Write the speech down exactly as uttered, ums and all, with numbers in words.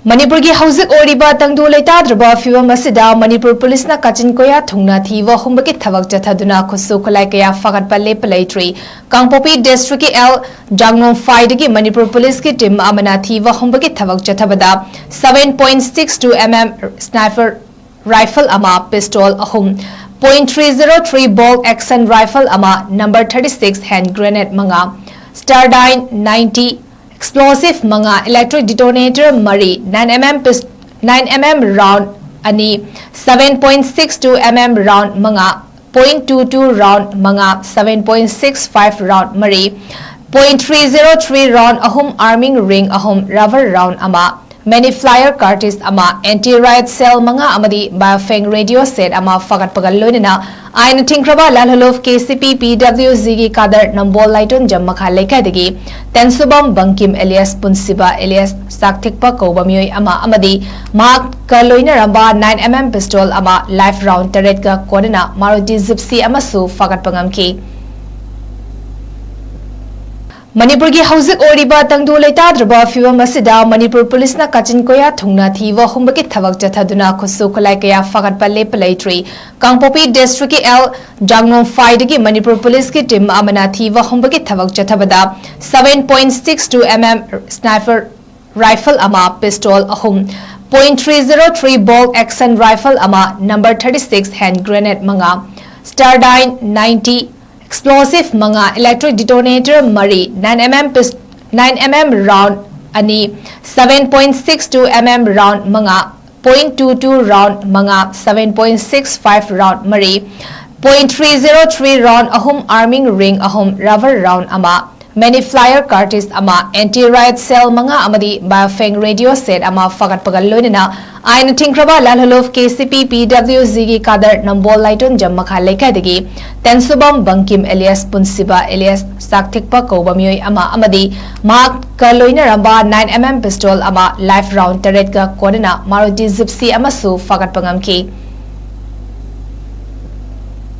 ꯃꯅꯤꯄꯨꯔꯒꯤ ꯍꯧꯖꯤꯛ ꯑꯣꯏꯔꯤꯕ ꯇꯪꯗꯨ ꯂꯩꯇꯥꯗ꯭ꯔꯕ ꯐꯤꯕꯝ ꯑꯁꯤꯗ ꯃꯅꯤꯄꯨꯔ ꯄꯨꯂꯤꯁꯅ ꯀꯥꯆꯤꯟ ꯀꯣꯌꯥ ꯊꯨꯡꯅ ꯊꯤꯕ ꯍꯨꯝꯕꯒꯤ ꯊꯕꯛ ꯆꯠꯊꯗꯨꯅ ꯈꯨꯠꯁꯨ ꯈꯨꯠꯂꯥꯏ ꯀꯌꯥ ꯐꯥꯒꯠꯄ ꯂꯦꯞꯄ ꯂꯩꯇ꯭ꯔꯤ꯫ ꯀꯥꯡꯄꯣꯛꯄꯤ ꯗꯤꯁꯇ꯭ꯔꯤꯛꯀꯤ ꯑꯦꯜ ꯖꯥꯡꯅꯣꯡꯐꯥꯏꯗꯒꯤ ꯃꯅꯤꯄꯨꯔ ꯄꯨꯂꯤꯁꯀꯤ ꯇꯤꯝ ꯑꯃꯅ ꯊꯤꯕ ꯍꯨꯝꯕꯒꯤ ꯊꯕꯛ ꯆꯠꯊꯕꯗ seven point six two mm sniper rifle ꯑꯃ, pistol ꯑꯍꯨꯝ, point three zero three bolt action rifle ꯑꯃ, number thirty six hand grenade ꯃꯉꯥ, Stardyne ninety explosive ꯃꯉꯥ, electric detonator ꯃꯔꯤ, nine mm pis-, nine mm round ꯑꯅꯤ, seven point six two mm round ꯃꯉꯥ, point two two round ꯃꯉꯥ, seven point six five round ꯃꯔꯤ, point three zero three round ꯑꯍꯨꯝ, arming ring ꯑꯍꯨꯝ, rubber round ꯑꯃ, many fire cartridge ꯑꯃ, anti riot shell ꯃꯉꯥ ꯑꯃꯗꯤ Baofeng radio set ꯑꯃ ꯐꯥꯒꯠꯄꯒ ꯂꯣꯏꯅꯅ ꯑꯥꯏꯟꯅ ꯊꯤꯡꯈ꯭ꯔꯕ ꯂꯥꯜꯍꯧꯂꯨꯞ KCP PWGꯒꯤ cadre ꯅꯝꯕꯣꯜ ꯂꯥꯏꯇꯣꯟꯖꯝ ꯃꯈꯥ ꯂꯩꯀꯥꯏꯗꯒꯤ ꯇꯦꯟꯁꯨꯕꯝ ꯕꯪꯀꯤꯝ alias ꯄꯨꯟꯁꯤꯕ alias ꯆꯥꯛꯊꯤꯛꯄ ꯀꯧꯕ ꯃꯤꯑꯣꯏ ꯑꯃ ꯑꯃꯗꯤ ꯃꯍꯥꯛꯀ ꯂꯣꯏꯅꯔꯝꯕ nine mm pistol ꯑꯃ, live round ꯇꯔꯦꯠꯀ ꯀꯣꯟꯅꯅ Maruti Gypsy ꯑꯃꯁꯨ ꯐꯥꯒꯠꯄ ꯉꯝꯈꯤ꯫ ꯃꯅꯤꯄꯨꯔꯒꯤ ꯍꯧꯖꯤꯛ ꯑꯣꯏꯔꯤꯕ ꯇꯪꯗꯨ ꯂꯩꯇꯥꯗ꯭ꯔꯕ ꯐꯤꯕꯝ ꯑꯁꯤꯗ ꯃꯅꯤꯄꯨꯔ ꯄꯨꯂꯤꯁꯅ ꯀꯥꯆꯤꯟ ꯀꯣꯌꯥ ꯊꯨꯡꯅ ꯊꯤꯕ ꯍꯨꯝꯕꯒꯤ ꯊꯕꯛ ꯆꯠꯊꯗꯨꯅ ꯈꯨꯠꯁꯨ ꯈꯨꯠꯂꯥꯏ ꯀꯌꯥ ꯐꯥꯒꯠꯄ ꯂꯦꯞꯄ ꯂꯩꯇ꯭ꯔꯤ꯫ ꯀꯥꯡꯄꯣꯛꯄꯤ ꯗꯤꯁꯇ꯭ꯔꯤꯛꯀꯤ ꯑꯦꯜ ꯖꯥꯡꯅꯣꯡꯐꯥꯏꯗꯒꯤ ꯃꯅꯤꯄꯨꯔ ꯄꯨꯂꯤꯁꯀꯤ ꯇꯤꯝ ꯑꯃꯅ ꯊꯤꯕ ꯍꯨꯝꯕꯒꯤ ꯊꯕꯛ ꯆꯠꯊꯕꯗ seven point six two mm sniper rifle ꯑꯃ, pistol ꯑꯍꯨꯝ, point three zero three bolt action rifle ꯑꯃ, number thirty six hand grenade ꯃꯉꯥ, Stardyne ninety explosive ꯃꯉꯥ, electric detonator ꯃꯔꯤ, nine mm pis-, nine mm round ꯑꯅꯤ, seven point six two mm round ꯃꯉꯥ, point two two round ꯃꯉꯥ, seven point six five round ꯃꯔꯤ, point three zero three round ꯑꯍꯨꯝ, arming ring ꯑꯍꯨꯝ, rubber round ꯑꯃ, many fire cartridge ꯑꯃ, anti riot shell ꯃꯉꯥ ꯑꯃꯗꯤ Baofeng radio set ꯑꯃ ꯐꯥꯒꯠꯄꯒ ꯂꯣꯏꯅꯅ ꯑꯥꯏꯟꯅ ꯊꯤꯡꯈ꯭ꯔꯕ ꯂꯥꯜꯍꯧꯂꯨꯞ KCP PWGꯒꯤ cadre ꯅꯝꯕꯣꯜ ꯂꯥꯏꯇꯣꯟꯖꯝ ꯃꯈꯥ ꯂꯩꯀꯥꯏꯗꯒꯤ ꯇꯦꯟꯁꯨꯕꯝ ꯕꯪꯀꯤꯝ alias ꯄꯨꯟꯁꯤꯕ alias ꯆꯥꯛꯊꯤꯛꯄ ꯀꯧꯕ ꯃꯤꯑꯣꯏ ꯑꯃ ꯑꯃꯗꯤ ꯃꯍꯥꯛꯀ ꯂꯣꯏꯅꯔꯝꯕ nine mm pistol ꯑꯃ, live round ꯇꯔꯦꯠꯀ ꯀꯣꯟꯅꯅ Maruti Gypsy ꯑꯃꯁꯨ ꯐꯥꯒꯠꯄ ꯉꯝꯈꯤ꯫